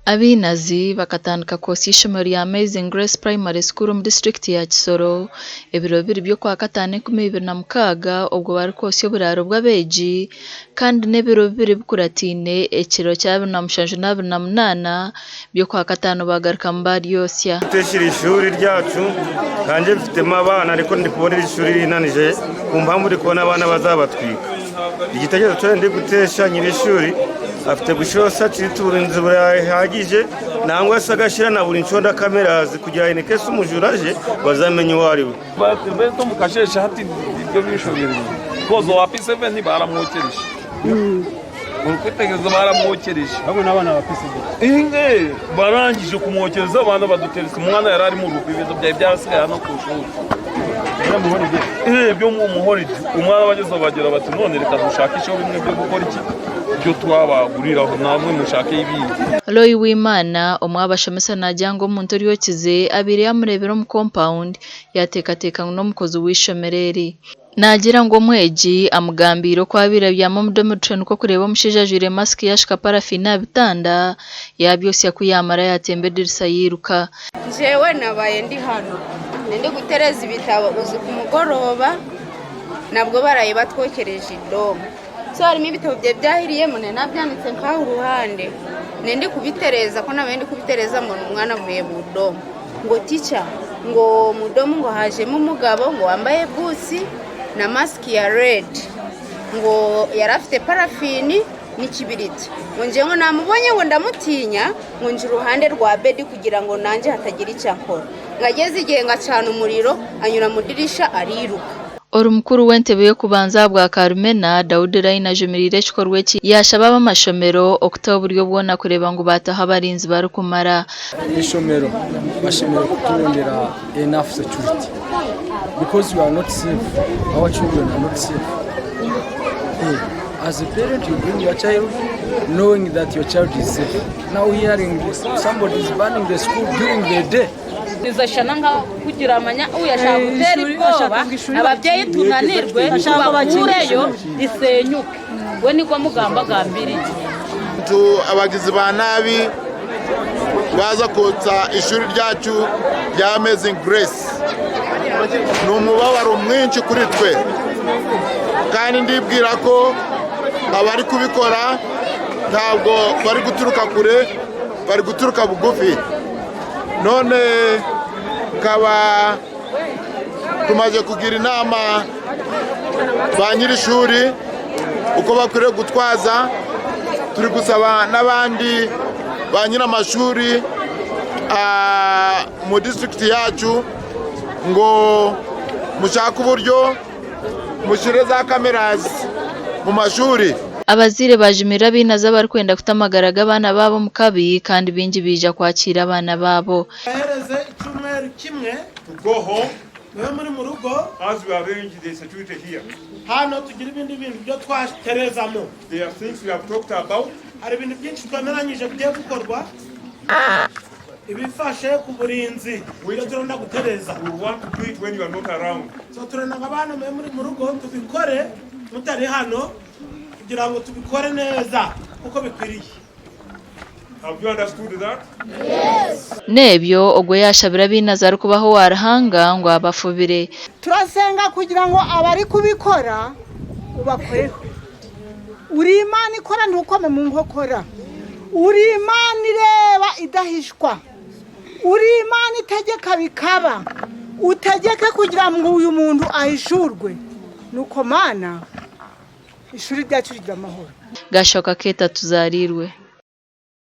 Abainazi bakatandika kwosya eishomero rya Amazing Grace Primary School omu disiturikiti ya Kisoro ebiro bibiri by'okwakataano 2006 obwo barikwosya oburaaro bw'abeegi kandi n'ebiro bibiri bikurataine ekiro kya 27 na 28 by'okwakataano baagarukamu baaryosya. Eri ishuri ryacu nangye mfitemu abaana ariko ndikubona eri ishuri rinanije ku mpamvu ndikubona abaana bazabatwika. Igitekerezo kyangye ndikuteesa nyir'ishuri afite gushyiraho security oburinzi burahagije nangwa se agashyira na buri nshonda cameras kugira in case omujura aje bazamenye owu ariwe. Beitu omu kasheeshe hati nibyo binshobereire koz owa P7 baramwokyerize orikwetegyereza baramwokyerize Hamwe n'abaana ba P7. Inge barangije kumwokyereza abaana baduterese omwana yari ari mu rugo ebintu byari byasigaye hano ku ishuri. Eh, byo mu holiday umwana bageze bagira bati none reka dushakisheho bimwe byo gukora iki byo twabaguriraho namwe mushake ibindi. Roy Uwimana, omwe aha bashomesa naagira ngu omuntu oryokize abaire yaamureebera omu kompawundi yaateekateeka ngu n'omukozi w'eishomero eri. Naagira ngu omwegi amugambiire oku abaire abyami omu dormitory nikwo kureeba omushaija ajwaire masiki yaashuka parafiini aha bitanda yaabyosya ku yaamara yaatemba edirisa yairuka. Njewe nabaye ndi hano ndikutereza ibitabo uzi ku mugoroba nabwo baraye batwokereje idomu so harimu ibitabo byari byahiriyemu nari nabyanitse nkaha uruhande nari ndikubitereza ku nabaye ndikubitereza mbona umwana avuye mu domu ngo tica ngo mu domu ngo hajemo umugabo ngo wambaye busi na masiki ya redi ngo yari afite parafini n'ikibiriti ngo njye ngo namubonye ngo ndamutinya ngo nje iruhande rwa bedi kugira ngo nanjye hatagira icyo akora ngo ageze igihe ngacana umuriro anyura mu dirisha ariruka. Ori mukuru w'entebe y'okubanza ahabwa Karumena, Daudi Raine ajumiriire ekikorwa eki yaashaba ab'amashomero okutaho oburyo bwona kureeba ngu baataho abarinzi barikumara. Eishomero bashemereire kuturondera enough security because we are not safe, our children are not safe. As a parent you bring your child knowing that your child is safe. Now hearing somebody is burning the school during the day. Nizashana nka kugira amanya uyu ashaka gutera ubwoba ababyeyi tunanirwe tubakureyo isenyuke we niko mugamba agambiriye. Abagizi ba nabi baza kotsa ishuri ryacu rya Amazing Grace ni umubabaro mwinshi kuri twe, kandi ndibwira ko abari kubikora ntabwo bari guturuka kure, bari guturuka bugufi. None kaba tumaze kugira inama ba nyir'ishuri uko bakwiriye gutwaza, turi gusaba n'abandi ba nyir'amashuri mu disitirigiti yacu ngo mushake uburyo mushyire za kamerazi mu mashuri. Abazaire bajumirira abainazi abarikwenda kuta amagara g'abaana baabo omu kabi kandi baingi baija kwakiira abaana baabo. Bahereze icyumweru kimwe to go home mube muri mu rugo as we arrange the security here. Hano tugira ibindi bintu byo twaterezamo. There are things we have talked about. Hari ibintu byinshi twemeranyije bigiye gukorwa ibifashe ku burinzi ibyo turenda gutereza. We want to do it when you are not around. So turenda ngo abana mube muri mu rugo tubikore mutari hano kugira ngo tubikore neza uko bikwiriye. Have you understood that? N'ebyo ogwo yaashabira abainazi arikubaha owa Ruhanga ngu abafubire. Turasenga kugira ngo abari kubikora ubakoreho. Uri Imana ikora ntukome mu nkokora. Uri Imana ireba idahishwa. Uri Imana itegeka bikaba. Utegeke kugira ngo uyu muntu ahishurwe. Nuko Mana ishuri ryacu rigira amahoro. Gashoka Kate Tuzarirwe.